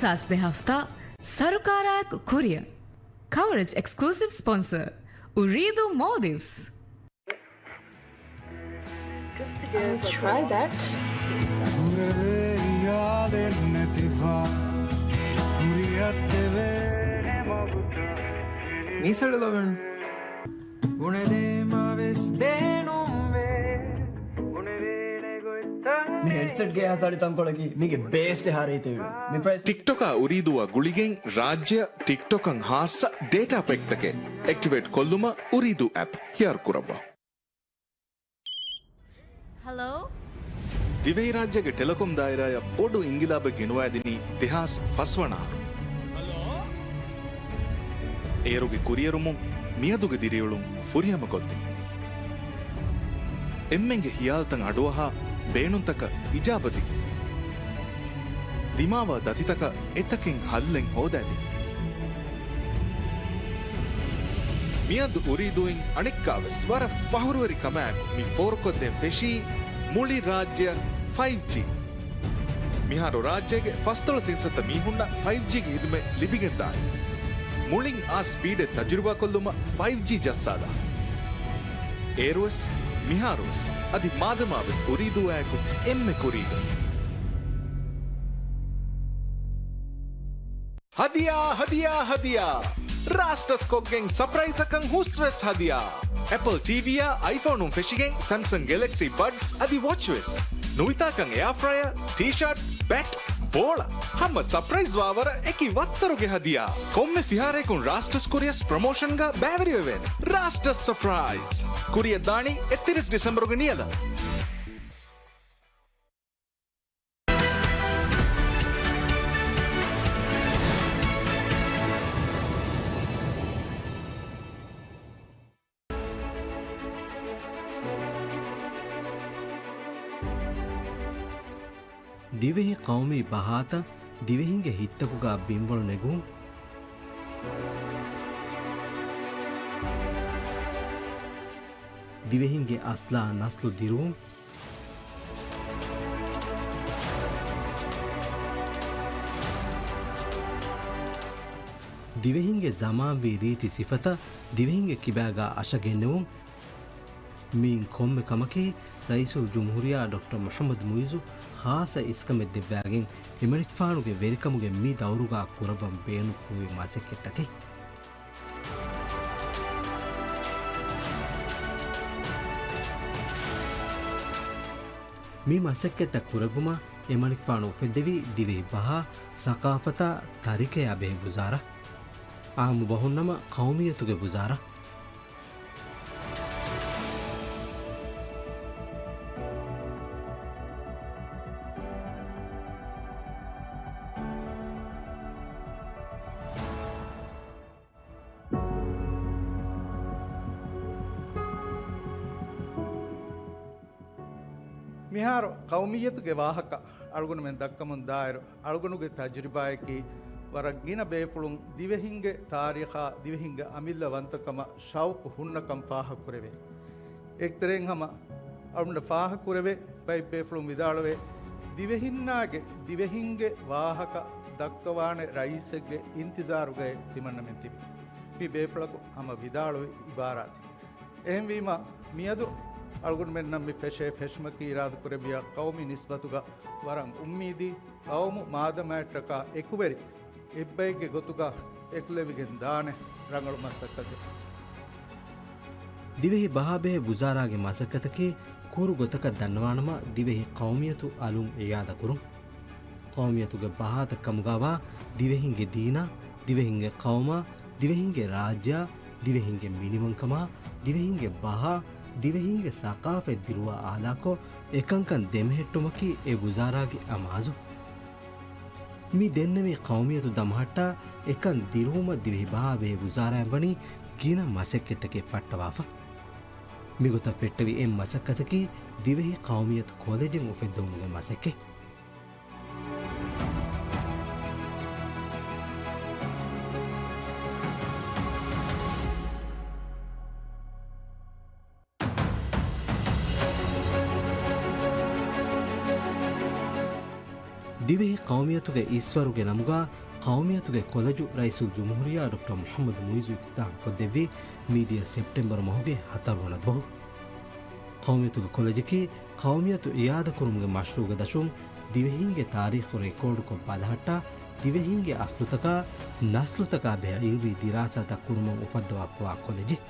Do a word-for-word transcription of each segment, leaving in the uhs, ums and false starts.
ސާސް ދެ ހަފްތާ ސަރުކާރާއެކު ކުރިއަށް. ކަވަރޭޖް އެކްސްކްލޫސިވް ސްޕޮންސަރ، އުރީދޫ މޯލްޑިވްސް. I'll try that. ނީސަޅު ލޮވެން. ބުނެދޭމަވެސް ބޭނުންވޭ. މި ހެޑްސެޓްގެ އެހާ ސަޅި ތަންކޮޅަކީ މީގެ ބޭސް އެހާ ރީތިވެ. މި ޕްރައިސް. ޓިކްޓޮކާ އުރީދޫއާ ގުޅިގެން ރާއްޖެއަށް ޓިކްޓޮކަށް ހާއްސަ ޑޭޓާ ޕެކްތަކެއް އެކްޓިވޭޓް ކޮށްލުމަށް އުރީދޫ އެޕް ހިޔާރު ކުރައްވާ. ހަލޯ؟ ދިވެހިރާއްޖޭގެ ޓެލެކޮމް ދާއިރާއަށް ބޮޑު އިންގިލާބެއް ގެނުވައިދިނީ ދެހާސް ފަސް ވަނަ އަހަރު. އޭރުގެ ކުރިއެރުމުން މިއަދުގެ ދިރިއުޅުން ފުރިހަމަކޮށްދިން. އެންމެންގެ ހިޔާލުތައް އަޑުއަހާ، ބޭނުންތަކަށް އިޖާބަދިން. ދިމާވާ ދަތިތަކަށް އެތަކެއް ހައްލެއް ހޯދައިދިން. މިއަދު އުރީދޫއިން އަނެއްކާވެސް ވަރަށް ފަހުރުވެރި ކަމާއެކު މި ފޯރުކޮށްދޭން ފެށީ މުޅި ރާއްޖެއަށް ފައިވް ޖީ. މިހާރު ރާއްޖޭގެ ފަސްދޮޅަސް އިންސައްތަ މީހުންނަށް ފައިވް ޖީގެ ހިދުމަތް ލިބިގެންދާނެ. މުޅިން އާ ސްޕީޑެއް ތަޖުރިބާކޮށްލުމަށް ފައިވް ޖީ ޖައްސާލާ. އޭރުވެސް، މިހާރުވެސް، އަދި މާދަމާވެސް އުރީދޫއާއެކު އެންމެ ކުރީގަ. ހަދިޔާ، ހަދިޔާ، ހަދިޔާ! ރާސްޓަސް ކޮށްގެން ސަޕްރައިޒަކަށް ހުސްވެސް ހަދިޔާ! އެޕަލް ޓީވީއާ އައިފޯނުން ފެށިގެން ސެމްސަން ގެލެކްސީ ބަޑްސް އަދި ވޮޗްވެސް. ނުވިތާކަށް އެއާފްރަޔަރ، ޓީޝާޓް، ބެޓް، ބޯޅަ. ހަމަ ސަޕްރައިޒް ވާވަރަށް އެކި ވައްތަރުގެ ހަދިޔާ. ކޮންމެ ފިހާރަޔަކުން ރާސްޓަސް ކުރިއަސް ޕްރޮމޯޝަންގަ ބައިވެރިވެވޭނެ. ރާސްޓަސް ސަޕްރައިޒް. ކުރިއަށް ދާނީ އެއްތިރީސް ޑިސެމްބަރުގެ ނިޔަލަށް. ދިވެހި ޤައުމީ ބަހާތައް ދިވެހިންގެ ހިތްތަކުގަ ބިންވަޅު ނެގުން، ދިވެހިންގެ އަސްލާ ނަސްލު ދިރުވުން، ދިވެހިންގެ ޒަމާންވީ ރީތި ސިފަތައް ދިވެހިންގެ ކިބާގަ އަށަގެންނެވުން، މިއިން ކޮންމެ ކަމަކީ ރައީސުލްޖުމްހޫރިއްޔާ ޑޮކްޓަރ މުޙައްމަދު މުޢިއްޒު ޚާއްޞަ އިސްކަމެއް ދެއްވާގެން އެމަނިކުފާނުގެ ވެރިކަމުގެ މި ދައުރުގަ ކުރައްވަން ބޭނުންފުޅުވި މަސައްކަތްތަކެއް. މި މަސައްކަތްތައް ކުރެއްވުމަށް އެމަނިކުފާނު އުފެއްދެވީ ދިވެހި ބަހާ، ސަޤާފަތާ، ތަރިކަޔާ ބެހޭ ވުޒާރާ. އާއްމު ބަހުންނަމަ ޤައުމިއްޔަތުގެ ވުޒާރާ. މިހާރު ޤައުމިއްޔަތުގެ ވާހަކަ އަޅުގަނޑުމެން ދައްކަމުން ދާއިރު، އަޅުގަނޑުގެ ތަޖުރިބާއަކީ، ވަރަށް ގިނަ ބޭފުޅުން ދިވެހިންގެ ތާރީޚާ، ދިވެހިންގެ އަމިއްލަ ވަންތަކަމަށް ޝައުޤު ހުންނަކަން ފާހަގަކުރެވޭ. އެއްތެރެއިން ހަމަ އަޅުގަނޑަށް ފާހަގަކުރެވޭ، ބައެއް ބޭފުޅުން ވިދާޅުވޭ، ދިވެހިންނާގެ ދިވެހިންގެ ވާހަކަ ދައްކަވާނެ ރައީސެއްގެ އިންތިޒާރުގައޭ ތިމަންނަމެން ތިބި. މި ބޭފުޅަކު ހަމަ ވިދާޅުވި އިބާރާތެއް. އެހެންވީމަ، މިއަދު އަޅުގަނޑުމެންނަށް މި ފެށޭ ފެށުމަކީ އިރާދަކުރެއްވިޔާ ޤައުމީ ނިސްބަތުގަ ވަރަށް އުއްމީދީ، ޤައުމު މާދަމާއަށްޓަކާ އެކުވެރި އެއްބައެއްގެ ގޮތުގަ އެކުލެވިގެން ދާނެ ރަނގަޅު މަސައްކަތެއް. ދިވެހި ބަހާބެހޭ ވުޒާރާގެ މަސައްކަތަކީ ކުރު ގޮތަކަށް ދަންނަވާނަމަ، ދިވެހި ޤައުމިއްޔަތު އަލުން އިޢާދަ ކުރުން. ޤައުމިއްޔަތުގެ ބަހާތައް ކަމުގަވާ ދިވެހިންގެ ދީނާ، ދިވެހިންގެ ޤައުމާ، ދިވެހިންގެ ރާއްޖެއާ، ދިވެހިންގެ މިނިވަންކަމާ، ދިވެހިންގެ ބަހާ، ދިވެހިންގެ ސަޤާފަތް ދިރުވާ އާލާކޮށް، އެކަންކަން ދެމެހެއްޓުމަކީ އެ ވުޒާރާގެ އަމާޒު. މި ދެންނެވި ޤައުމިއްޔަތު ދަމަހައްޓާ އެކަން ދިރުވުމަށް ދިވެހި ބަހާ ބެހޭ ވުޒާރާއަށް ވަނީ ގިނަ މަސައްކަތްތަކެއް ފައްޓަވާފަ. މިގޮތަށް ފެއްޓެވި އެއް މަސައްކަތަކީ ދިވެހި ޤައުމިއްޔަތު ކޮލެޖެއް އުފެއްދެވުމުގެ މަސައްކަތް. ދިވެހި ޤައުމިއްޔަތުގެ އިސްވަރުގެ ނަމުގަ ޤައުމިއްޔަތުގެ ކޮލެޖު ރައީސުލްޖުމްހޫރިއްޔާ ޑޮކްޓަރ މުޙައްމަދު މުޢިއްޒު އިފްތިތާޙް ކޮށްދެއްވީ މީދިޔަ ސެޕްޓެމްބަރު މަހުގެ ހަތަރު ވަނަ ދުވަހު. ޤައުމިއްޔަތުގެ ކޮލެޖަކީ ޤައުމިއްޔަތު އިޢާދަކުރުމުގެ މަޝްރޫޢުގެ ދަށުން ދިވެހިންގެ ތާރީޚު ރެކޯޑުކޮށް ބަލަހައްޓާ، ދިވެހިންގެ އަސްލުތަކާ ނަސްލުތަކާ ބެހޭ ޢިލްމީ ދިރާސާތައް ކުރުމަށް އުފައްދަވާފަވާ ކޮލެޖެއް.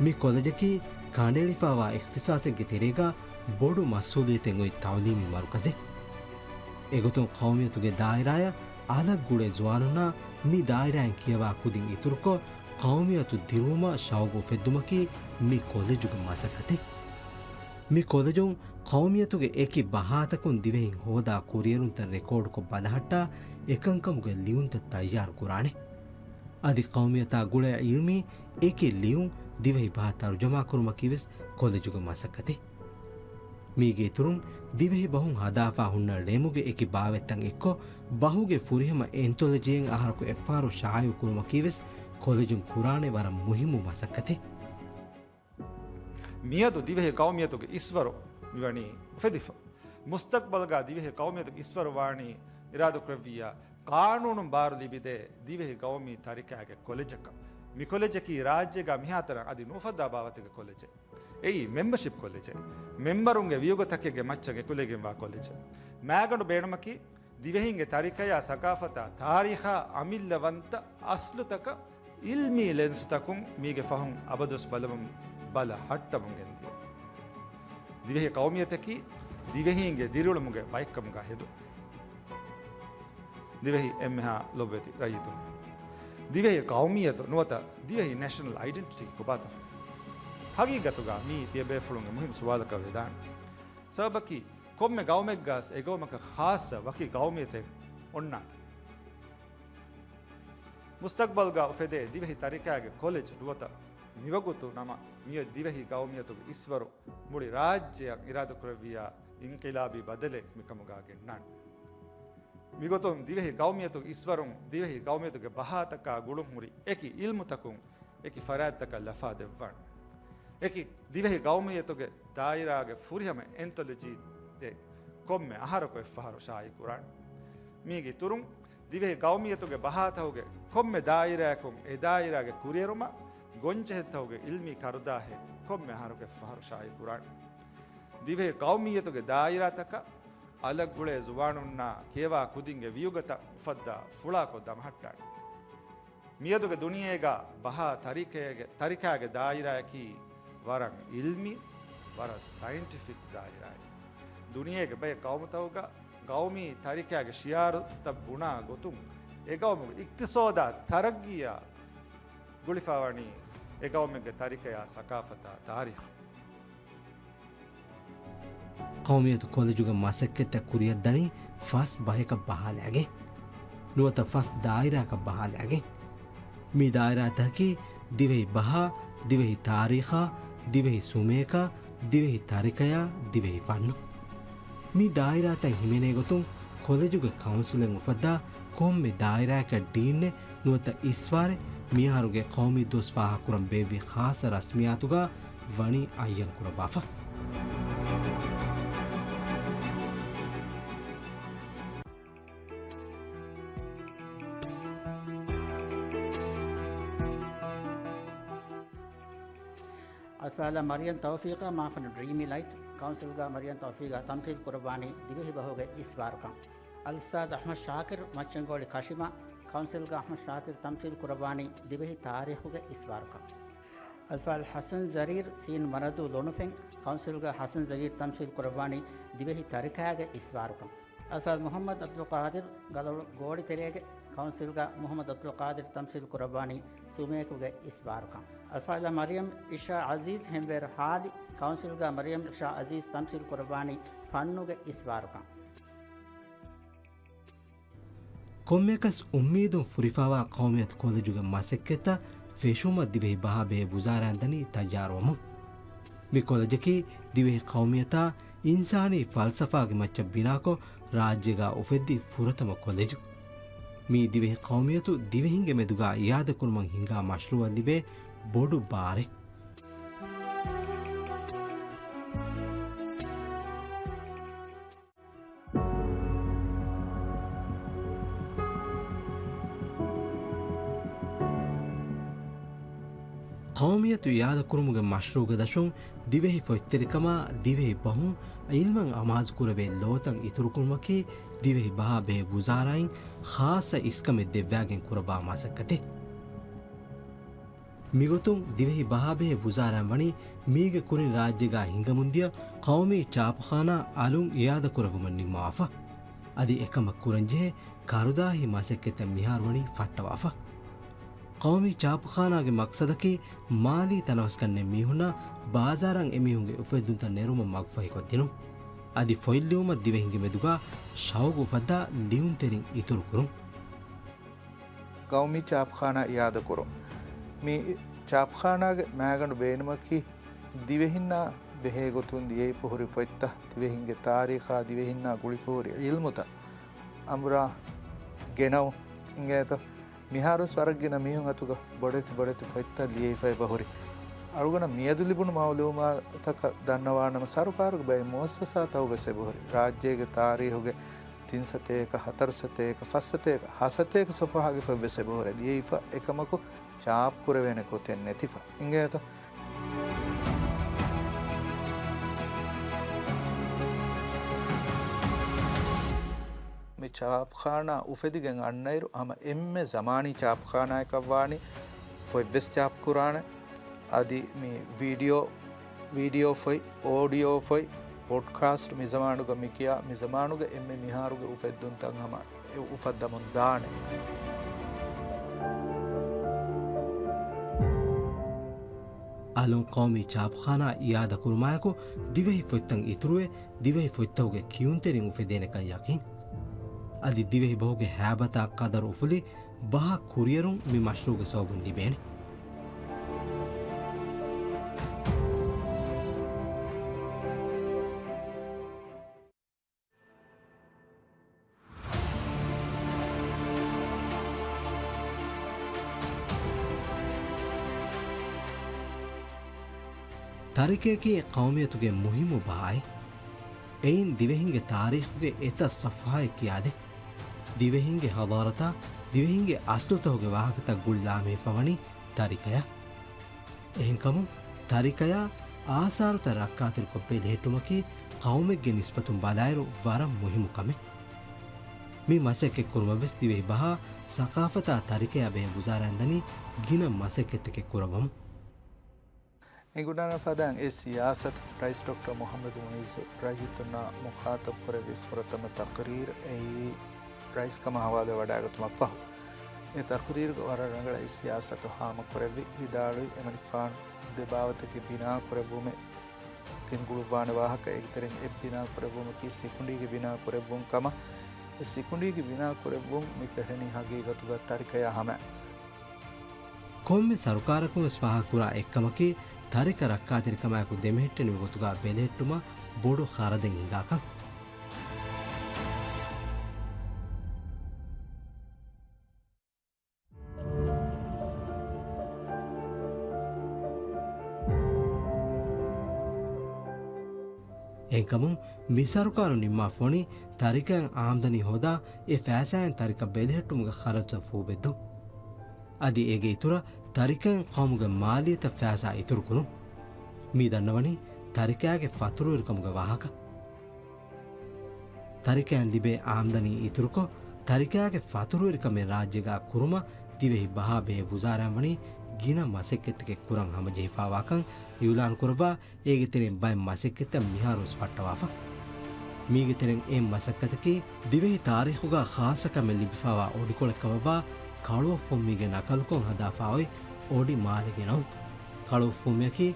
މި ކޮލެޖަކީ ކަނޑައެޅިފައިވާ އިޚްތިޞާޞެއްގެ ތެރޭގަ ބޮޑު މަސްއޫލިއްޔަތެއް އޮތް ތަޢުލީމީ މަރުކަޒެއް. އެގޮތުން ޤައުމިއްޔަތުގެ ދާއިރާއަށް އަލަށް ގުޅޭ ޒުވާނުންނާ މި ދާއިރާއިން ކިޔަވާ ކުދިން އިތުރުކޮށް، ޤައުމިއްޔަތު ދިރުވުމަށް ޝައުގު އުފެއްދުމަކީ މި ކޮލެޖުގެ މަސައްކަތެއް. މި ކޮލެޖުން ޤައުމިއްޔަތުގެ އެކި ބަހާތަކުން ދިވެހިން ހޯދާ ކުރިއެރުންތައް ރެކޯޑުކޮށް ބަލަހައްޓާ، އެކަންކަމުގެ ލިޔުންތައް ތައްޔާރު ކުރާނެ. އަދި ޤައުމިއްޔަތާ ގުޅޭ ޢިލްމީ އެކި ލިޔުން ދިވެހި ބަހަށް ތަރުޖަމާ ކުރުމަކީ ވެސް ކޮލެޖުގެ މަސައްކަތެއް. މީގެ އިތުރުން، ދިވެހި ބަހުން ހަދާފަ ހުންނަ ޅެމުގެ އެކި ބާވަތްތައް އެއްކޮށް، ބަހުގެ ފުރިހަމަ އެންތޮލޮޖީއެއް އަހަރަކު އެއްފަހަރު ޝާއިޢު ކުރުމަކީ ވެސް ކޮލެޖުން ކުރާނެ ވަރަށް މުހިއްމު މަސައްކަތެއް. މިއަދު ދިވެހި ޤައުމިއްޔަތުގެ އިސްވަރު މިވަނީ އުފެދިފަ. މުސްތަޤްބަލްގަ ދިވެހި ޤައުމިއްޔަތުގެ އިސްވަރު ވާނީ އިރާދަކުރެއްވިއްޔާ، ޤާނޫނުން ބާރު ލިބިދޭ ދިވެހި ޤައުމީ ތަރިކައިގެ ކޮލެޖަކަށް. މި ކޮލެޖަކީ ރާއްޖޭގަ މިހާތަނަށް އަދި ނުއުފައްދާ ބާވަތެއްގެ ކޮލެޖެއް. އެއީ މެމްބަޝިޕް ކޮލެޖެއް. މެމްބަރުންގެ ވިޔުގަތަކެއްގެ މައްޗަށް އެކުލެވިގެންވާ ކޮލެޖެއް. މާގަނޑު ބޭނުމަކީ، ދިވެހިންގެ ތަރިކަޔާ ސަޤާފަތާ ތާރީޚާ އަމިއްލަވަންތަ އަސްލުތަކަށް އިލްމީ ލެންސުތަކުން މީގެ ފަހުން އަބަދުވެސް ބަލަމުން ބަލަ ހައްޓަމުން ގެންދިޔުން. ދިވެހި ޤައުމިއްޔަތަކީ ދިވެހީންގެ ދިރިއުޅުމުގެ ބައެއްކަމުގަ ހެދުން. ދިވެހި އެންމެހާ ލޮބުވެތި ރައްޔިތުން، ދިވެހި ޤައުމިއްޔަތު ނުވަތަ ދިވެހި ނޭޝަނަލް އައިޑެންޓިޓީ ކޮބާތޯ؟ ހަގީގަތުގަ މީ ތިޔަބޭފުޅުންގެ މުހިއްމު ސުވާލަކަށް ވެދާނެ. ސަބަބަކީ، ކޮންމެ ގައުމެއްގަސް އެގައުމަކަށް ޚާއްޞަ ވަކި ގައުމިއްޔަތެއް އޮންނާތީ. މުސްތަޤްބަލްގަ އުފެދޭ ދިވެހި ތަރިކައިގެ ކޮލެޖް ނުވަތަ މިވަގުތު ނަމަ، މިއޮތް ދިވެހި ގައުމިއްޔަތުގެ އިސްވަރު މުޅި ރާއްޖެއަށް އިރާދަކުރެއްވިއްޔާ، އިންޤިލާބީ ބަދަލެއް މިކަމުގަ ގެންނާނެ. މިގޮތުން ދިވެހި ގައުމިއްޔަތުގެ އިސްވަރުން ދިވެހި ގައުމިއްޔަތުގެ ބަހާތަކާ ގުޅުންހުރި އެކި އިލްމުތަކުން އެކި ފަރާތްތަކަށް ލަފާ ދެއްވާނެ. އެކި ދިވެހި ގައުމިއްޔަތުގެ ދާއިރާގެ ފުރިހަމަ އެންތޮލޮޖީއެއް ކޮންމެ އަހަރަކު އެއްފަހަރު ޝާއިޢު ކުރާނެ. މީގެ އިތުރުން، ދިވެހި ގައުމިއްޔަތުގެ ބަހާތަކުގެ ކޮންމެ ދާއިރާއަކުން އެ ދާއިރާގެ ކުރިއެރުމަށް ގޮންޖެހެންތަކުގެ އިލްމީ ކަރުދާހެއް ކޮންމެ އަހަރަކު އެއްފަހަރު ޝާއިޢު ކުރާނެ. ދިވެހި ގައުމިއްޔަތުގެ ދާއިރާތަކަށް އަލަށް ގުޅޭ ޒުވާނުންނާ ކިޔަވާ ކުދިންގެ ވިޔުގަތައް އުފައްދާ ފުޅާކޮށް ދަމަހައްޓާނެ. މިއަދުގެ ދުނިޔޭގަ ބަހާ ތަރިކައިގެ، ތަރިކައިގެ ދާއިރާއަކީ ވަރަށް އިލްމީ، ވަރަށް ސައިންޓިފިކް ދާއިރާއެއް. ދުނިޔޭގެ ބައެއް ގައުމުތަކުގަ ގައުމީ ތަރިކައިގެ ޝިޢާރުތައް ބުނާ ގޮތުން އެ ގައުމުގެ އިޤްތިޞާދާ ތަރައްގީއާ ގުޅިފަވަނީ އެ ގައުމެއްގެ ތަރިކަޔާ ސަޤާފަތާ ތާރީޚު. ޤައުމިއްޔަތު ކޮލެޖުގެ މަސައްކަތްތައް ކުރިއަށްދަނީ ފަސް ބަހަކަށް ބަހާލާގެން، ނުވަތަ ފަސް ދާއިރާއަކަށް ބަހާލާގެން. މި ދާއިރާތަކަކީ ދިވެހި ބަހާ، ދިވެހި ތާރީޚާ، ދިވެހި ސުމޭކާ، ދިވެހި ތަރިކަޔާ، ދިވެހި ފަންނު. މި ދާއިރާތައް ހިމެނޭ ގޮތުން ކޮލެޖުގެ ކައުންސިލެއް އުފައްދާ ކޮންމެ ދާއިރާއަކަށް ޑީންއެއް ނުވަތަ އިސްވާރެއް މިއަހަރުގެ ޤައުމީ ދުވަސް ފާހަގަކުރަން ބޭއްވި ޚާއްޞަ ރަސްމިއްޔާތުގަ ވަނީ އައްޔަން ކުރައްވާފަ. އަލްފާޟިލާ މަރިޔަމް ތައުފީޤާ މާފަންނު ޑްރީމީ ލައިޓް ކައުންސިލްގަ މަރިޔަމް ތައުފީޤާ ތަމްސީލް ކުރައްވާނީ ދިވެހި ބަހުގެ އިސްވާރުކަން. އަލްއުސްތާޛް އަޙްމަދު ޝާކިރު މައްޗަންގޯޅި ކަށިމަ ކައުންސިލްގަ އަޙްމަދު ޝާކިރު ތަމްސީލް ކުރައްވާނީ ދިވެހި ތާރީޚުގެ އިސްވާރުކަން. އަލްފާޟިލް ޙަސަން ޒަރީރު ސީން މަރަދޫ ލޮނުފެން ކައުންސިލްގަ ޙަސަން ޒަރީރު ތަމްސީލް ކުރައްވާނީ ދިވެހި ތަރިކައިގެ އިސްވާރުކަން. އަލްފާޟިލް މުޙައްމަދު ޢަބްދުލް ޤާދިރު ގަލޮޅު ގޯޅިތެރޭގެ ކައުންސިލްގަ މުޙައްމަދު ޢަބްދުލް ޤާދިރު ތަމްސީލް ކުރައްވާނީ ސުމޭކުގެ އިސްވާރުކަން. އަލްފާޟިލާ މަރިޔަމް އިޝާ ޢަޒީޒް ހެންވޭރު ހާދި ކައުންސިލްގަ މަރިޔަމް އިޝާ ޢަޒީޒް ތަމްސީލް ކުރައްވާނީ ފަންނުގެ އިސްވާރުކަން. ކޮންމެއަކަސް އުއްމީދުން ފުރިފައިވާ ޤައުމިއްޔަތު ކޮލެޖުގެ މަސައްކަތްތައް ފެށުމަށް ދިވެހި ބަހާ ބެހޭ ވުޒާރާއިން ދަނީ ތައްޔާރުވަމުން. މި ކޮލެޖަކީ ދިވެހި ޤައުމިއްޔަތާ އިންސާނީ ފަލްސަފާގެ މައްޗަށް ބިނާކޮށް، ރާއްޖޭގަ އުފެއްދި ފުރަތަމަ ކޮލެޖު. މީ ދިވެހި ޤައުމިއްޔަތު ދިވެހިންގެ މެދުގަ އިޢާދަކުރުމަށް ހިނގާ މަޝްރޫޢަށް ލިބޭ ބޮޑު ބާރެއް. ޤައުމިއްޔަތު އިއާދަކުރުމުގެ މަޝްރޫޢުގެ ދަށުން ދިވެހި ފޮތްތެރިކަމާ ދިވެހި ބަހުން ޢިލްމަށް އަމާޒުކުރެވޭ ލޯތައް އިތުރުކުރުމަކީ ދިވެހި ބަހާ ބެހޭ ވުޒާރާއިން ޚާއްޞަ އިސްކަމެއް ދެއްވާގެން ކުރައްވާ މަސައްކަތެއް. މިގޮތުން ދިވެހި ބަހާބެހޭ ވުޒާރާއިން ވަނީ މީގެ ކުރިން ރާއްޖޭގާ ހިނގަމުންދިޔަ ޤައުމީ ޗާޕުޚާނާ އަލުން އިއާދަކުރެއްވުމަށް ނިންމަވާފަ. އަދި އެކަމަށް ކުރަންޖެހޭ ކަރުދާހި މަސައްކަތްތައް މިހާރު ވަނީ ފައްޓަވާފަ. ޤައުމީ ޗާޕުޚާނާގެ މަޤްޞަދަކީ މާލީ ތަނަވަސްކަންނެތް މީހުންނާ ބާޒާރަށް އެމީހުންގެ އުފެއްދުންތައް ނެރުމަށް މަގުފަހިކޮށްދިނުން. އަދި ފޮތްލިޔުމަށް ދިވެހިންގެ މެދުގާ ޝައުގު އުފައްދާ ލިޔުންތެރިން އިތުރުކުރުން. ޤައުމީ ޗާޕުޚާނާ އިއާދަކުރުން. މި ޗާޕުޚާނާގެ މައިގަނޑު ބޭނުމަކީ، ދިވެހިންނާ ބެހޭގޮތުން ލިޔެވިފަ ހުރި ފޮތްތައް، ދިވެހިންގެ ތާރީޚާ، ދިވެހިންނާ ގުޅިފަ ހުރި ޢިލްމުތައް އަނބުރާ ގެނައުން. އިނގޭތޯ؟ މިހާރުވެސް ވަރަށް ގިނަ މީހުން އަތުގަ ބޮޑެތި ބޮޑެތި ފޮތްތައް ލިޔެވިފަ އެބަހުރި. އަޅުގަނޑަށް މިއަދު ލިބުނު މަޢުލޫމާތަކަށް ދަންނަވާނަމަ، ސަރުކާރުގެ ބައެއް މުއައްސަސާތަކުވެސް އެބަހުރި. ރާއްޖޭގެ ތާރީޚުގެ ތިން ސަތޭކަ، ހަތަރު ސަތޭކަ، ފަސް ސަތޭކަ، ހަ ސަތޭކަ ސޮފްހާގެ ފޮތްވެސް އެބަހުރި ލިޔެވިފަ، އެކަމަކު ޗާޕް ކުރެވޭނެ ގޮތެއް ނެތިފަ. އިނގޭތޯ؟ މި ޗާޕްޚާނާ އުފެދިގެން އަންނައިރު، ހަމަ އެންމެ ޒަމާނީ ޗާޕްޚާނާއަކަށްވާނީ، ފޮތްވެސް ޗާޕް ކުރާނެ. އަދި މި ވީޑިއޯ، ވީޑިއޯ ފޮތް، އޯޑިއޯ ފޮތް، ޕޮޑްކާސްޓް މިޒަމާނުގަ މިކިޔާ، މިޒަމާނުގަ އެންމެ މިހާރުގެ އުފެއްދުންތައް ހަމަ އުފައްދަމުން ދާނެ. އަލުން ޤައުމީ ޗާޕުޚާނާ އިއާދަކުރުމާއެކު، ދިވެހި ފޮތްތައް އިތުރުވެ، ދިވެހި ފޮތްތަކުގެ ކިޔުންތެރިން އުފެދޭނެކަން ޔަޤީން. އަދި ދިވެހި ބަހުގެ ހައިބަތާ ޤަދަރު އުފުލި، ބަހަށް ކުރިއެރުން މި މަޝްރޫޢުގެ ސަބަބުން ލިބޭނެ. ތަރިކަޔަކީ ޤައުމިއްޔަތުގެ މުހިއްމު ބަހާއެއް. އެއިން ދިވެހިންގެ ތާރީޚުގެ އެތައް ސަފްހާއެއް ކިޔާދޭ. ދިވެހިންގެ ޙަޟާރަތާ، ދިވެހިންގެ އަސްލުތަކުގެ ވާހަކަތައް ގުޅި ލާމެހިފަވަނީ ތަރިކަޔަށް. އެހެންކަމުން، ތަރިކަޔާ އާސާރުތައް ރައްކާތެރިކޮށް ބެލެހެއްޓުމަކީ ޤައުމެއްގެ ނިސްބަތުން ބަލާއިރު ވަރަށް މުހިއްމު ކަމެއް. މި މަސައްކަތް ކުރުމަށްވެސް ދިވެހި ބަހާ ސަޤާފަތާ ތަރިކަޔާ ބެހޭ ވުޒާރާއިން ދަނީ ގިނަ މަސައްކަތްތަކެއް ކުރައްވަމުން. އެނގުނާނެ ފަދައިން އެ ސިޔާސަތު ރައީސް ޑޮކްޓަރ މުޙައްމަދު މުޢިއްޒު ރައްޔިތުންނާ މުޚާޠަބު ކުރެއްވި ފުރަތަމަ ތަޤްރީރު އެއީ ރައީސް ކަމާ ހަވާލުވެ ވަޑައިގަތުމަށްފަހު، އެ ތަޤްރީރުގަ ވަރަށް ރަނގަޅަށް އެ ސިޔާސަތު ހާމަކުރެއްވި ވިދާޅުވި، އެމަނިކުފާނު ދެ ބާވަތަކީ ބިނާ ކުރެއްވުމެއް ގެންގުޅުއްވާނެ ވާހަކަ، އޭގެ ތެރެއިން އެއް ބިނާ ކުރެއްވުމަކީ ސިކުނޑީގެ ބިނާ ކުރެއްވުން ކަމަށް. އެ ސިކުނޑީގެ ބިނާ ކުރެއްވުން މި ފެށެނީ ހަގީގަތުގަ ތަރިކަޔާ ހަމައަށް. ކޮންމެ ސަރުކާރަކުން ވެސް ފާހަގަކުރާ އެއްކަމަކީ، ތަރިކަ ރައްކާތެރިކަމާއެކު ދެމެހެއްޓެނިވި ގޮތުގަ ބެލެހެއްޓުމަށް ބޮޑު ޚަރަދެއް ހިނގާކަން. އެހެންކަމުން، މި ސަރުކާރު ނިންމާފަވަނީ ތަރިކައިން އާމްދަނީ ހޯދާ، އެ ފައިސާއިން ތަރިކަ ބެލެހެއްޓުމުގެ ޚަރަދުތައް ފޫބެއްދުން. އަދި އޭގެ އިތުރަށް ތަރިކައިން ޤައުމުގެ މާލިއްޔަތަށް ފައިސާ އިތުރުކުރުން. މި ދަންނަވަނީ ތަރިކައިގެ ފަތުރުވެރިކަމުގެ ވާހަކަ. ތަރިކައިން ލިބޭ އާމްދަނީ އިތުރުކޮށް، ތަރިކައިގެ ފަތުރުވެރިކަމެއް ރާއްޖޭގަ ކުރުމަށް ދިވެހި ބަހާ ބެހޭ ވުޒާރާއިން ވަނީ ގިނަ މަސައްކަތްތަކެއް ކުރަން ހަމަޖެހިފާވާކަން އިއުލާން ކުރައްވާ، އޭގެ ތެރެއިން ބައެއް މަސައްކަތްތައް މިހާރުވެސް ފައްޓަވާފަ. މީގެ ތެރެއިން އެއް މަސައްކަތަކީ، ދިވެހި ތާރީޚުގަ ޚާއްޞަ ކަމެއް ލިބިފާވާ އޮޑިކޮޅެއް ކަމަށްވާ ކަޅުއޮށްފުންމީގެ ނަކަލުކޮށް ހަދާފާ އޮތް އޮޑި މާލެ ގެނައުން. ކަޅުއޮށްފުންމިއަކީ،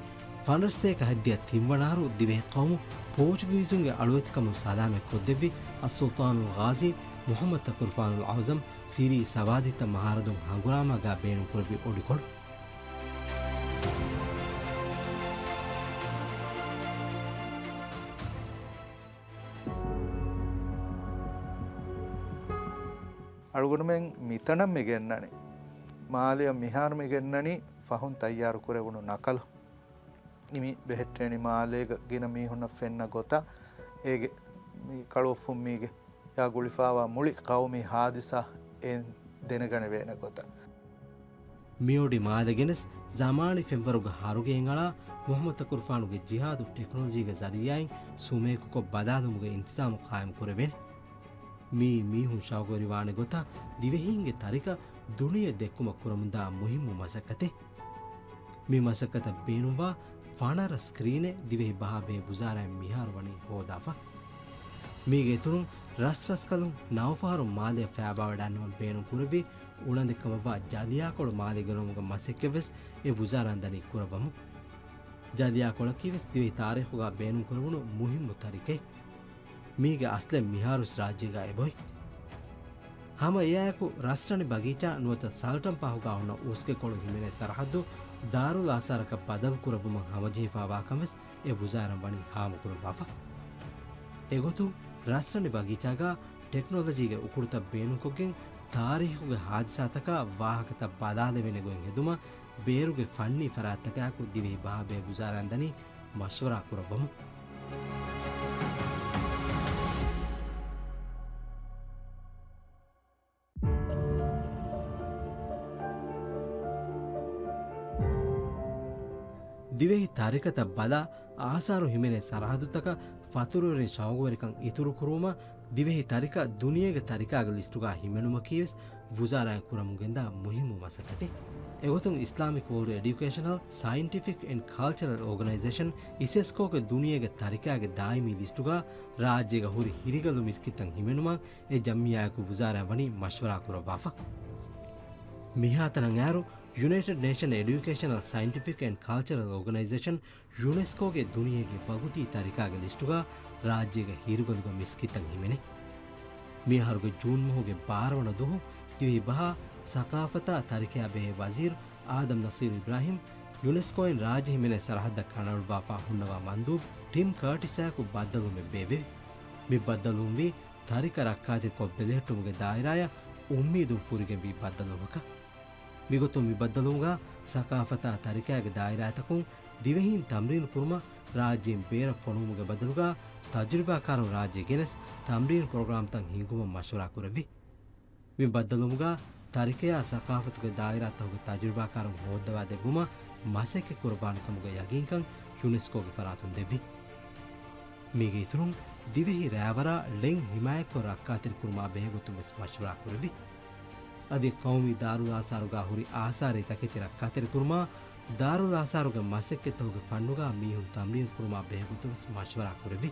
ފަނަރަ ސަތޭކަ ހައްދިހަ ތިން ވަނަ އަހަރު ދިވެހި ޤައުމު ޕޯޗުގީޒުންގެ އަޅުވެތިކަމުން ސަލާމަތް ކޮށްދެއްވި އައްސުލްޠާނުލް ޣާޒީ މުޙައްމަދު ތަކުރުފާނުލް އަޢުޒަމް ސިރީ ސަވާދީތައް މަހާރަދުން ހަނގުރާމާގާ ބޭނުންކުރެއްވި އޮޑިކޮޅު. އަޅުގަނޑުމެން މިތަނަށް މި ގެންނަނީ، މާލެއަށް މިހާރު މި ގެންނަނީ ފަހުން ތައްޔާރު ކުރެވުނު ނަކަލު. މި ބެހެއްޓޭނީ މާލޭގަ ގިނަ މީހުންނަށް ފެންނަ ގޮތަށް، އޭގެ މި ކަޅުއޮށްފުންމީގެ ޔާ ގުޅިފާވާ މުޅި ޤައުމީ ހާދިސާ އެއިން ދެނެގަނެވޭނެ ގޮތަށް. މިއޮޑި މާލެ ގެނެސް ޒަމާނީ ފެންވަރުގެ ހަރުގެއިން އަޅާ މުޙައްމަދު ތަކުރުފާނުގެ ޖިހާދު ޓެކްނޮލޮޖީގެ ޒަރީޢާއިން ސުމޭކުކޮށް ބަލާލުމުގެ އިންތިޒާމު ޤާއިމް ކުރެވޭނެ. މިއީ މީހުން ޝައުގުވެރިވާނެ ގޮތަށް ދިވެހީންގެ ތަރިކަ ދުނިޔެ ދެއްކުމަށް ކުރަމުންދާ މުހިއްމު މަސައްކަތެއް. މި މަސައްކަތަށް ބޭނުންވާ ފަނަރަ ސްކްރީނެއް ދިވެހި ބަހާބެހޭ ވުޒާރާއިން މިހާރު ވަނީ ހޯދާފަ. މީގެ އިތުރުން ރަސްރަސްކަލުން ނައުފަހަރު މާލެއަށް ފައިބާވަޑައިގަންނަވަން ބޭނުން ކުރެއްވި އުޅަނދެއްކަމަށްވާ ޖަލިޔާކޮޅު މާލެ ގެނައުމުގެ މަސައްކަތްވެސް އެ ވުޒާރާން ދަނީ ކުރައްވަމުން. ޖަލިޔާކޮޅަކީވެސް ދިވެހި ތާރީޚުގަ ބޭނުންކުރެވުނު މުހިއްމު ތަރިކައެއް. މީގެ އަސްލެއް މިހާރުވެސް ރާއްޖޭގަ އެބައޮތް. ހަމަ އެއާއެކު ރަސްރަނި ބަގީޗާ ނުވަތަ ސަލްޓަން ޕާހުގަ ހުންނަ އުސްގެކޮޅު ހިމެނޭ ސަރަހައްދު ދާރުލް އާސާރަކަށް ބަދަލުކުރެއްވުމަށް ހަމަޖެހިފައިވާކަންވެސް އެ ވުޒާރާން ވަނީ ހާމަކުރައްވާފަ. އެގޮތުން ރަސްރަނި ބަގީޗާގަ ޓެކްނޮލޮޖީގެ އުކުޅުތައް ބޭނުންކޮށްގެން ތާރީޚުގެ ހާދިސާތަކާ ވާހަކަތައް ބަލާލެވޭނެ ގޮތް ހެދުމަށް ބޭރުގެ ފަންނީ ފަރާތްތަކާއެކު ދިވެހި ބަހާބެހޭ ވުޒާރާން ދަނީ މަޝްވަރާ ކުރައްވަމުން. ދިވެހި ތަރިކަތައް ބަލާ، އާސާރު ހިމެނޭ ސަރަހައްދުތަކަށް ފަތުރުވެރިން ޝައުގުވެރިކަން އިތުރުކުރުވުމަށް ދިވެހި ތަރިކަ ދުނިޔޭގެ ތަރިކާގެ ލިސްޓުގަ ހިމެނުމަކީވެސް ވުޒާރާއިން ކުރަމުން ގެންދާ މުހިއްމު މަސައްކަތެއް. އެގޮތުން އިސްލާމިކް ވޯލްޑް އެޑިއުކޭޝަނަލް، ސައިންޓިފިކް އެންޑް ކަލްޗަރަލް އޯގަނައިޒޭޝަން، އިސެސްކޯގެ ދުނިޔޭގެ ތަރިކާގެ ދާއިމީ ލިސްޓުގަ ރާއްޖޭގަ ހުރި ހިރިގަލު މިސްކިތްތައް ހިމެނުމަށް އެ ޖަމްޢިއްޔާއެކު ވުޒާރާ ވަނީ މަޝްވަރާ ކުރައްވާފަ. މިހާތަނަށް އައިރު، ޔުނައިޓެޑް ނޭޝަން އެޑިއުކޭޝަނަލް، ސައިންޓިފިކް އެންޑް ކަލްޗަރަލް އޯގަނައިޒޭޝަން، ޔުނެސްކޯގެ ދުނިޔޭގެ ވަގުތީ ތަރިކާގެ ލިސްޓުގަ ރާއްޖޭގެ ހިރުގަލުގެ މިސްކިތްތައް ހިމެނޭ. މިއަހަރުގެ ޖޫން މަހުގެ ބާރަ ވަނަ ދުވަހު ދިވެހި ބަހާ، ސަޤާފަތާ ތަރިކަޔާ ބެހޭ ވަޒީރު އާދަމް ނަސީރު އިބްރާހިމް، ޔުނެސްކޯއިން ރާއްޖެ ހިމެނޭ ސަރަހައްދަށް ކަނޑައަޅުއްވާފަ ހުންނަވާ މަންދޫބް ޓިމް ކާޓިސާއެކު ބައްދަލުވުމެއް ބޭއްވެވި. މި ބައްދަލުވުންވީ ތަރިކަ ރައްކާތެރިކޮށް ބެލެހެއްޓުމުގެ ދާއިރާއަށް އުއްމީދުން ފުރިގެންވީ ބައްދަލުވުމަކަށް. މިގޮތުން މި ބައްދަލުވުމުގަ ސަޤާފަތާ ތަރިކައިގެ ދާއިރާތަކުން ދިވެހީން ތަމްރީނު ކުރުމަށް ރާއްޖޭން ބޭރަށް ފޮނުވުމުގެ ބަދަލުގަ ތަޖުރިބާކާރުން ރާއްޖެ ގެނެސް ތަމްރީނު ޕްރޮގްރާމްތައް ހިންގުމަށް މަޝްވަރާ ކުރެއްވި. މި ބައްދަލުވުމުގަ ތަރިކަޔާ ސަޤާފަތުގެ ދާއިރާތަކުގެ ތަޖުރިބާކާރުން ހޯއްދަވާ ދެއްވުމަށް މަސައްކަތް ކުރައްވާނެ ކަމުގެ ޔަގީންކަން ޔުނެސްކޯގެ ފަރާތުން ދެއްވި. މީގެ އިތުރުން، ދިވެހި ރާވަރާ ޅެން ހިމާޔަތްކޮށް ރައްކާތެރިކުރުމާ ބެހޭގޮތުން ވެސް މަޝްވަރާ ކުރެއްވި. އަދި ޤައުމީ ދާރުލް އާސާރުގަ ހުރި އާސާރީ ތަކެތި ރައްކާތެރިކުރުމާ، ދާރުލް އާސާރުގެ މަސައްކަތްތަކުގެ ފަންނުގަ މީހުން ތަމްރީނު ކުރުމާ ބެހޭގޮތުން ވެސް މަޝްވަރާ ކުރެއްވި.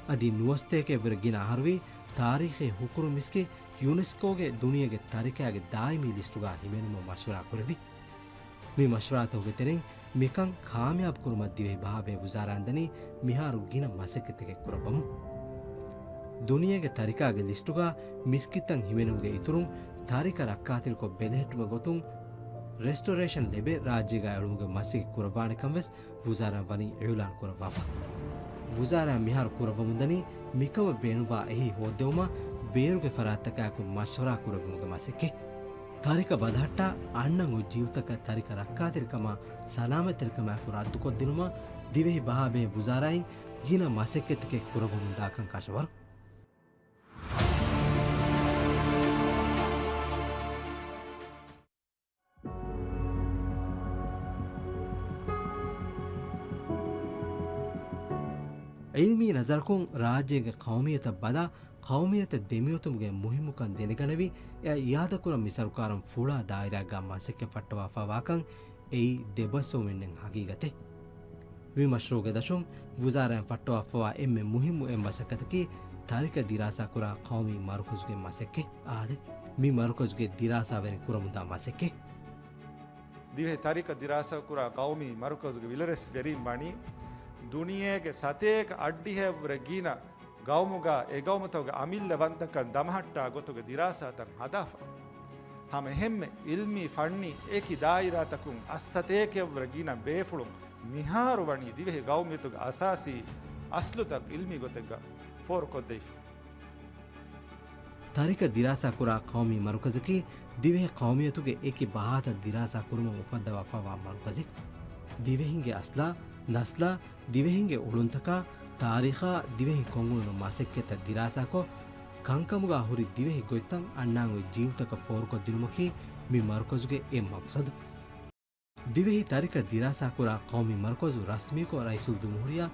އަދި ނުވަސަތޭކައެއްވުރެ ގިނަ އަހަރުވީ، ތާރީޚީ ހުކުރު މިސްކިތް ޔުނެސްކޯގެ ދުނިޔޭގެ ތަރިކައިގެ ދާއިމީ ލިސްޓުގަ ހިމެނުމަށް މަޝްވަރާ ކުރެއްވި. މި މަޝްވަރާތަކުގެ ތެރެއިން މިކަން ކާމިޔާބު ކުރުމަށް ދިވެހި ބަހާބެހޭ ވުޒާރާން ދަނީ މިހާރު ގިނަ މަސައްކަތްތަކެއް ކުރައްވަމުން. ދުނިޔޭގެ ތަރިކާގެ ލިސްޓުގަ މިސްކިތްތައް ހިމެނުމުގެ އިތުރުން، ތަރިކަ ރައްކާތެރިކޮށް ބެލެހެއްޓުމުގެ ގޮތުން ރެސްޓޯރޭޝަން ލެބެ ރާއްޖޭގަ އެޅުމުގެ މަސައްކަތް ކުރައްވާނެކަން ވެސް ވުޒާރާން ވަނީ އިޢުލާން ކުރައްވާފަ. ވުޒާރާ މިހާރު ކުރައްވަމުންދަނީ މިކަމަށް ބޭނުންވާ އެހީ ހޯއްދެވުމަށް ބޭރުގެ ފަރާތްތަކާއެކު މަޝްވަރާ ކުރެއްވުމުގެ މަސައްކަތް. ތަރިކަ ބަލަހައްޓާ އަންނަން އޮތް ޖީލްތަކަށް ތަރިކަ ރައްކާތެރިކަމާ ސަލާމަތްތެރިކަމާއެކު ރައްދުކޮށްދިނުމަށް ދިވެހި ބަހާބެހޭ ވުޒާރާއިން ގިނަ މަސައްކަތްތަކެއް ކުރައްވަމުންދާކަން ކަށަވަރު. ޢިލްމީ ނަޒަރަކުން ރާއްޖޭގެ ޤައުމިއްޔަތަށް ބަލާ، ޤައުމިއްޔަތަށް ދެމިއޮތުމުގެ މުހިއްމުކަން ދެނެގަނެވި، އެއަށް އިއާދަކުރަން މި ސަރުކާރުން ފުޅާ ދާއިރާއެއްގަ މަސައްކަތް ފައްޓަވާފައިވާކަން އެއީ ދެބަސްވުމެއް ނެތް ހަގީގަތެއް. މި މަޝްރޫޢުގެ ދަށުން ވުޒާރާއިން ފައްޓަވާފައިވާ އެންމެ މުހިއްމު އެއް މަސައްކަތަކީ ތަރިކަ ދިރާސާކުރާ ޤައުމީ މަރުކަޒުގެ މަސައްކަތް. އާދެ، މި މަރުކަޒުގެ ދިރާސާވެރިން ކުރަމުންދާ މަސައްކަތް. ދިވެހި ތަރިކަ ދިރާސާކުރާ ޤައުމީ މަރުކަޒުގެ ވިލަރެސްވެރިން ވަނީ ދުނިޔޭގެ ސަތޭކަ އަށްޑިހައެއްވުރެ ގިނަ ގައުމުގަ އެ ގައުމުތަކުގެ އަމިއްލަވަންތަކަން ދަމަހައްޓާ ގޮތުގެ ދިރާސާތައް ހަދާފަ. ހަމަ އެހެންމެ އިލްމީ ފަންނީ އެކި ދާއިރާތަކުން އަށްސަތޭކައެއްވުރެ ގިނަ ބޭފުޅުން މިހާރު ވަނީ ދިވެހި ގައުމިއްޔަތުގެ އަސާސީ އަސްލުތައް އިލްމީ ގޮތެއްގަ ފޯރުކޮށްދެވިފަ. ތަރިކަ ދިރާސާކުރާ ޤައުމީ މަރުކަޒަކީ ދިވެހި ޤައުމިއްޔަތުގެ އެކި ބަހާތައް ދިރާސާ ކުރުމަށް އުފައްދަވާފައިވާ މަރުކަޒެއް. ދިވެހިންގެ އަސްލާ، ނަސްލާ، ދިވެހިންގެ އުޅުންތަކާ، ތާރީޚާ، ދިވެހިން ކޮށްއުޅުނު މަސައްކަތްތައް ދިރާސާކޮށް، ކަންކަމުގަ ހުރި ދިވެހި ގޮތްތައް އަންނާން އޮތް ޖީލްތަކަށް ފޯރުކޮށްދިނުމަކީ މި މަރުކަޒުގެ އެއް މަޤްޞަދު. ދިވެހި ތަރިކަ ދިރާސާކުރާ ޤައުމީ މަރުކަޒު ރަސްމީކޮށް ރައީސުލްޖުމްހޫރިއްޔާ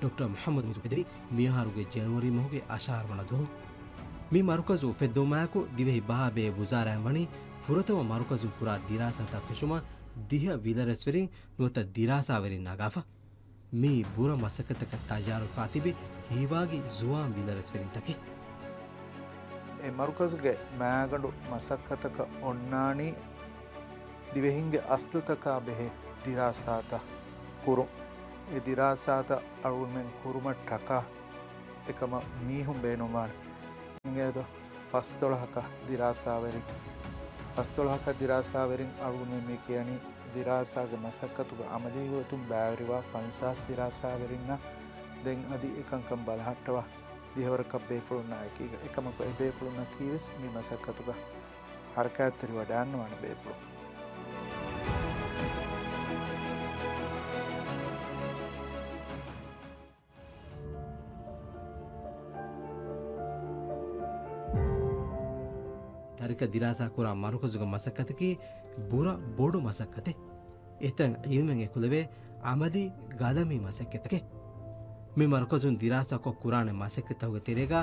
ޑޮކްޓަރ މުޙައްމަދު މުޖްތަބާ މިއަހަރުގެ ޖެނުއަރީ މަހުގެ އަށާރަ ވަނަ ދުވަހު. މި މަރުކަޒު އުފެއްދުމާއެކު، ދިވެހި ބަހާ ބެހޭ ވުޒާރާއިން ވަނީ ފުރަތަމަ މަރުކަޒުން ކުރާ ދިރާސާތައް ފެށުމަށް ދިހަ ވިލަރަސްވެރިން ނުވަތަ ދިރާސާވެރިން ނަގާފަ. މިއީ ބުރަ މަސައްކަތަކަށް ތައްޔާރުވެފާ ތިބި ހީވާގި ޒުވާން ވިލަރަސްވެރިންތަކެއް. އެ މަރުކަޒުގެ މާގަނޑު މަސައްކަތަކަށް އޮންނާނީ ދިވެހިންގެ އަސްލުތަކާ ބެހޭ ދިރާސާތައް ކުރުން. އެ ދިރާސާތައް އަޅުގަނޑުމެން ކުރުމަށް ޓަކާ އެކަމަށް މީހުން ބޭނުންވާނެ. އިނގޭތޯ؟ ފަސްދޮޅަހަކަށް ދިރާސާވެރިން. ފަސްދޮޅަހަކަށް ދިރާސާވެރިން އަޅުގަނޑުމެން މި ކިޔަނީ ދިރާސާގެ މަސައްކަތުގެ އަމަލީ ގޮތުން ބައިވެރިވާ ފަންސާސް ދިރާސާވެރިންނަށް. ދެން އަދި އެކަންކަން ބަލަހައްޓަވާ ދިހަވަރަކަށް ބޭފުޅުންނާ އެކީގަ. އެކަމަކު އެ ބޭފުޅުންނަކީވެސް މި މަސައްކަތުގަ ހަރަކާތްތެރިވަޑައިގަންނަވާނެ ބޭފުޅުން. ތަރިކަ ދިރާސާކުރާ މަރުކަޒުގެ މަސައްކަތަކީ ބުރަ ބޮޑު މަސައްކަތެއް. އެތައް ޢިލްމެއް އެކުލެވޭ ޢަމަލީ ގަލަމީ މަސައްކަތެކޭ. މި މަރުކަޒުން ދިރާސާކޮށް ކުރާނެ މަސައްކަތްތަކުގެ ތެރޭގަ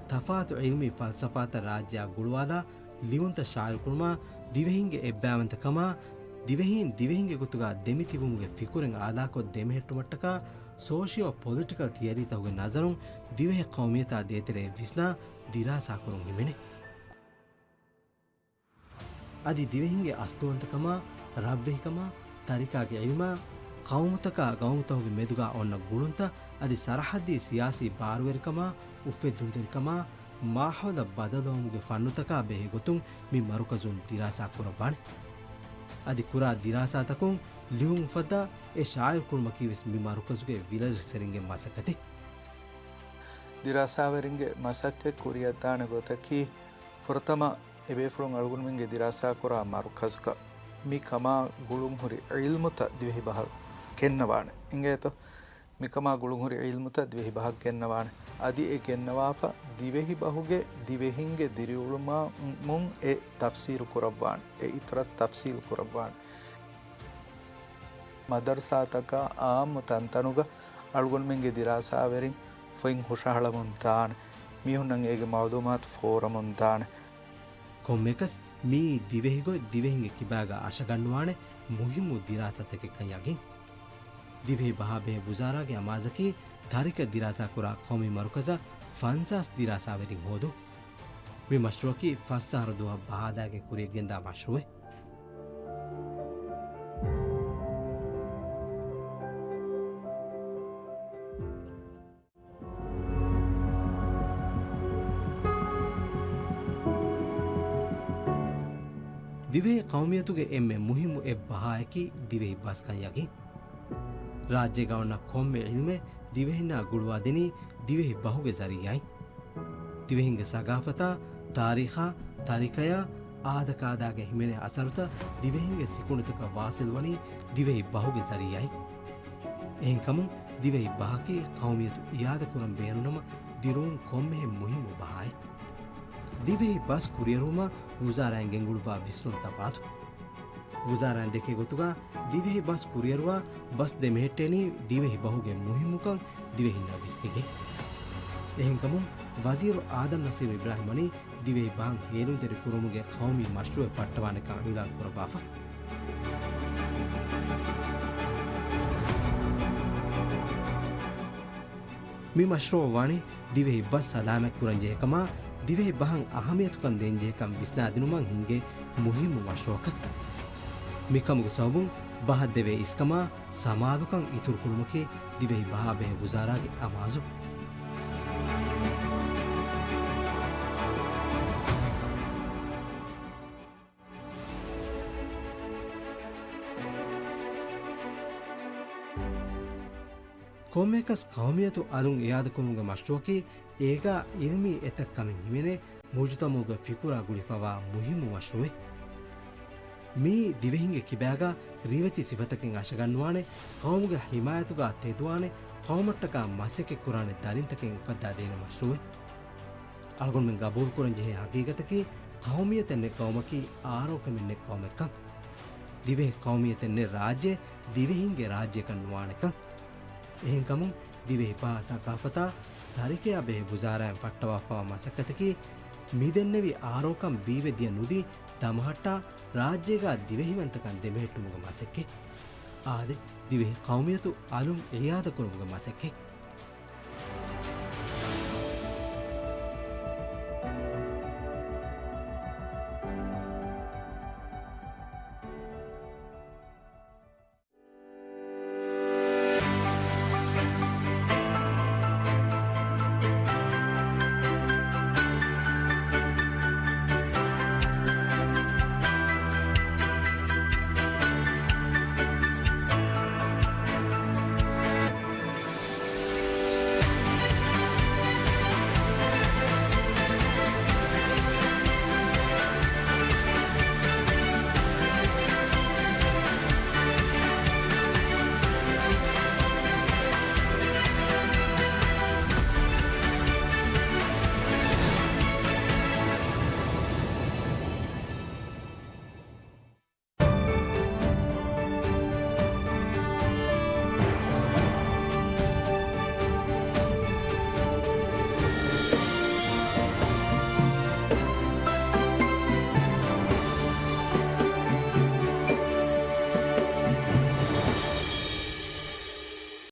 ތަފާތު ޢިލްމީ ފަލްސަފާތައް ރާއްޖެއާ ގުޅުވާލާ، ލިޔުންތައް ޝާއިޢުކުރުމާ، ދިވެހިންގެ އެއްބައިވަންތަކަމާ، ދިވެހީން ދިވެހިންގެ ގޮތުގަ ދެމިތިބުމުގެ ފިކުރެއް އާލާކޮށް ދެމެހެއްޓުމަށްޓަކާ، ސޯޝިއޯ ޕޮލިޓިކަލް ތިއަރީތަކުގެ ނަޒަރުން ދިވެހި ޤައުމިއްޔަތާ ދޭތެރޭ ވިސްނާ ދިރާސާކުރުން ހިމެނޭ. އަދި ދިވެހިންގެ އަސްލުވަންތަކަމާ، ރަށްވެހިކަމާ، ތަރިކާގެ ޢިލްމާ، ޤައުމުތަކާ ގައުމުތަކުގެ މެދުގާ އޮންނަ ގުޅުންތައް އަދި ސަރަޙައްދީ ސިޔާސީ ބާރުވެރިކަމާ، އުފެއްދުންތެރިކަމާ، މާހައުލަށް ބަދަލުވުމުގެ ފަންނުތަކާ ބެހޭ ގޮތުން މި މަރުކަޒުން ދިރާސާ ކުރައްވާނެ. އަދި ކުރާ ދިރާސާތަކުން ލިޔުން އުފައްދާ އެ ޝާއިޢުކުރުމަކީވެސް މި މަރުކަޒުގެ ވިލަރަސްވެރިންގެ މަސައްކަތެއް. ދިރާސާވެރިންގެ މަސައްކަތް ކުރިއަށްދާނެ ގޮތަކީ، ފުރަތަމަ އެބޭފުޅުން އަޅުގަނޑުމެންގެ ދިރާސާކުރާ މަރުކަޒުގަ މި ކަމާ ގުޅުންހުރި ޢިލްމުތައް ދިވެހި ބަހަށް ގެންނަވާނެ. އިނގޭތޯ؟ މިކަމާ ގުޅުންހުރި ޢިލްމުތައް ދިވެހި ބަހަށް ގެންނަވާނެ. އަދި އެ ގެންނަވާފަ ދިވެހި ބަހުގެ ދިވެހިންގެ ދިރިއުޅުމާ މުން އެ ތަފްސީލު ކުރައްވާނެ. އެ އިތުރަށް ތަފްސީލު ކުރައްވާނެ. މަދަރުސާތަކާ އާއްމު ތަންތަނުގަ އަޅުގަނޑުމެންގެ ދިރާސާވެރިން ފޮތް ހުށަހަޅަމުން ދާނެ. މީހުންނަށް އޭގެ މަޢުލޫމާތު ފޯރަމުން ދާނެ. ކޮންމެއަކަސް މިއީ ދިވެހިގޮތް ދިވެހިންގެ ކިބާގަ އަށަގަންނުވާނެ މުހިއްމު ދިރާސާތަކެއްކަން ޔަގީން. ދިވެހި ބަހާ ބެހޭ ވުޒާރާގެ އަމާޒަކީ ތާރިޚަށް ދިރާސާކުރާ ޤައުމީ މަރުކަޒަށް ފަންސާސް ދިރާސާވެރިން ހޯދުން. މި މަޝްރޫޢަކީ ފަސް އަހަރު ދުވަހަށް ބަހާލާގެން ކުރިޔަށްގެންދާ މަޝްރޫޢެއް. ދިވެހި ޤައުމިއްޔަތުގެ އެންމެ މުހިއްމު އެއް ބަހާއަކީ ދިވެހި ބަސްކަން ޔަގީން. ރާއްޖޭގަ އޮންނަ ކޮންމެ ޢިލްމެއް ދިވެހިންނާ ގުޅުވާދިނީ ދިވެހި ބަހުގެ ޒަރީޢާއިން. ދިވެހިންގެ ސަގާފަތާ، ތާރީޚާ، ތަރިކަޔާ، އާދަކާދާގެ ހިމެނޭ އަސަރުތައް ދިވެހިންގެ ސިކުނޑިތަކަށް ވާސިލްވަނީ ދިވެހި ބަހުގެ ޒަރީޢާއިން. އެހެންކަމުން، ދިވެހި ބަހަކީ ޤައުމިއްޔަތު އިއާދަކުރަން ބޭނުންނަމަ ދިރުވުން ކޮންމެހެން މުހިއްމު ބަހާއެއް. ދިވެހި ބަސް ކުރިއަރުވުމަށް ވުޒާރާއިން ގެންގުޅުއްވާ ވިސްނުންތައް ފަރާތު. ވުޒާރާއިން ދެކޭ ގޮތުގަ ދިވެހި ބަސް ކުރިއަރުވާ ބަސް ދެމެހެއްޓޭނީ ދިވެހި ބަހުގެ މުހިއްމުކަން ދިވެހިންނަށް ވިސްނިގެން. އެހެންކަމުން ވަޒީރު އާދަމް ނަސީރު އިބްރާހިމް ވަނީ ދިވެހި ބަހަށް ހޭލުންތެރި ކުރުމުގެ ޤައުމީ މަޝްރޫޢެއް ފައްޓަވާނެކަން އިޢުލާން ކުރައްވާފަ. މި މަޝްރޫޢު ވާނީ ދިވެހި ބަސް ސަލާމަތްކުރަންޖެހޭކަމާ، ދިވެހި ބަހަށް އަހަމިޔަތުކަން ދޭންޖެހޭކަން ވިސްނާދިނުމަށް ހިންގޭ މުހިއްމު މަޝްރޫޢަކަށް. މިކަމުގެ ސަބަބުން ބަހަށް ދެވޭ އިސްކަމާ ސަމާލުކަން އިތުރުކުރުމަކީ ދިވެހި ބަހާ ބެހޭ ވުޒާރާގެ އަމާޒު. ކޮންމެއަކަސް ޤައުމިއްޔަތު އަލުން އިއާދަކުރުމުގެ މަޝްރޫޢަކީ އޭގާ ޢިލްމީ އެތައް ކަމެއް ހިމެނޭ މުޖުތަމަޢުގެ ފިކުރާ ގުޅިފަވާ މުހިއްމު މަޝްރޫޢެއް. މިއީ ދިވެހިންގެ ކިބާގާ ރިވެތި ސިފަތަކެއް އަށަގަންނުވާނެ، ޤައުމުގެ ޙިމާޔަތުގާ ތެދުވާނެ، ޤައުމަށްޓަކާ މަސައްކަތްކުރާނެ ދަރިންތަކެއް އުފައްދާދޭނެ މަޝްރޫޢެއް. އަޅުގަނޑުމެން ގަބޫލުކުރަންޖެހޭ ހަގީގަތަކީ، ޤައުމިއްޔަތެއް ނެތް ޤައުމަކީ އާރޯކަމެއް ނެތް ޤައުމެއްކަން. ދިވެހި ޤައުމިއްޔަތެއް ނެތް ރާއްޖެ ދިވެހިންގެ ރާއްޖެއަކަށް ނުވާނެކަން. އެހެންކަމުން ދިވެހި ފަހަ ސަޤާފަތާ ތަރިކަޔާ ބެހޭ ވުޒާރާއިން ފައްޓަވާފައިވާ މަސައްކަތަކީ، މިދެންނެވި އާރޯކަން ބީވެދިޔަ ނުދީ ދަމަހައްޓާ، ރާއްޖޭގާ ދިވެހިވަންތަކަން ދެމެހެއްޓުމުގެ މަސައްކަތް. އާދެ، ދިވެހި ޤައުމިއްޔަތު އަލުން އިޢާދަކުރުމުގެ މަސައްކަތް.